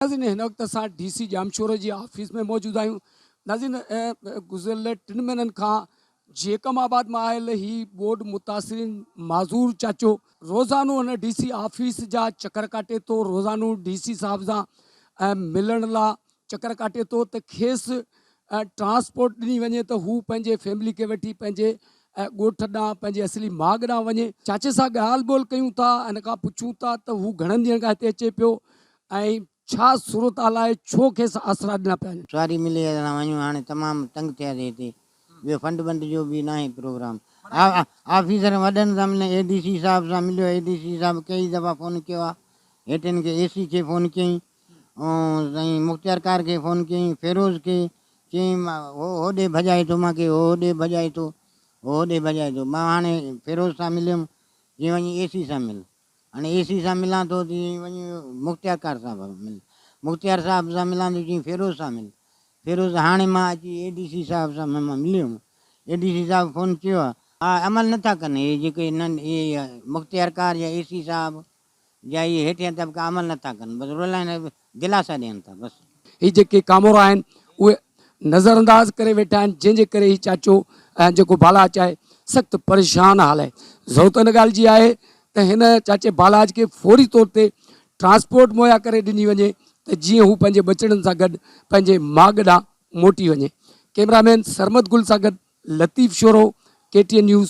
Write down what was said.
ناظرين هن وقت اسان ڊي سي ڄامشورو جي آفيس ۾ موجود آهيون ناظرين گذريل ٽن مهينن کان جيڪم آباد مان آيل هي ٻوڏ متاثرين معذور چاچو روزانو هن ڊي سي آفيس جا چڪر ڪاٽي ٿو روزانو ڊي سي صاحب سان ملڻ لا چڪر ڪاٽي ٿو ته کيس ٽرانسپورٽ ڏني وڃي ته هو پنهنجي فيملي کي وٺي پنهنجي ڳوٺ ڏانهن پنهنجي اصلي ماڳ ڏانهن وڃي. چاچي سان ڳالهه ٻولهه ڪيون ٿا هن کان پڇون ٿا ته هو گهڻن ڏينهن کان هتي اچي پيو ۽ ڇا صورتحال آهي ڇو کيس آسرا ڏنا پيا وڃن. سواري ملي اسان وڃون هاڻي تمام تنگ ٿياسي هتي ٻيو فنڊ بنڊ جو به ناهي پروگرام آفيسرن وڏن سان مليا اي ڊي سي صاحب سان مليو اي ڊي سي صاحب ڪيئي دفعا فون ڪيو آ هيٺين کي اي سي کي فون ڪيائين سائين مختيارڪار کي فون ڪيائين فيروز کي چيائين هو هوڏي ڀڄائي ٿو مان کي هو هوڏي ڀڄائي ٿو هو هوڏي ڀڄائي ٿو مان هاڻي فيروز سان مليم چيائين وڃي اي سي سان مل هاڻي اي سي سان ملان ٿو چيائين وڃي مختيارڪار صاحب مل مختيار صاحب سان ملان ٿو چيائين فيروز سان مل فيروز هاڻي مان اچي اي ڊي سي صاحب سان مان مليم اي ڊي سي صاحب فون ڪيو آ ها عمل نٿا ڪن هي جيڪي اهي مختيارڪار يا اي سي صاحب يا اهي هيٺيان طبقا عمل نه ٿا ڪن بس رولائن دلاسا ڏين ٿا بس. هي جيڪي ڪامورا آهن اهي نظر انداز ڪري ويٺا آهن جنهن جي ڪري هي چاچو جيڪو بالاچ آهي سخت پريشان حال آهي ضرورت ان ڳالهه جي آهي ته هن چاچي بالاچ کي فوري طور تي ٽرانسپورٽ مهيا ڪري ڏني وڃي ته جيئن هو پنهنجي ٻچڙن سان گڏ پنهنجي ماڳ ڏانهن موٽي وڃي ڪئميرا مين سرمد گل سان گڏ Latif Shoro K T N news.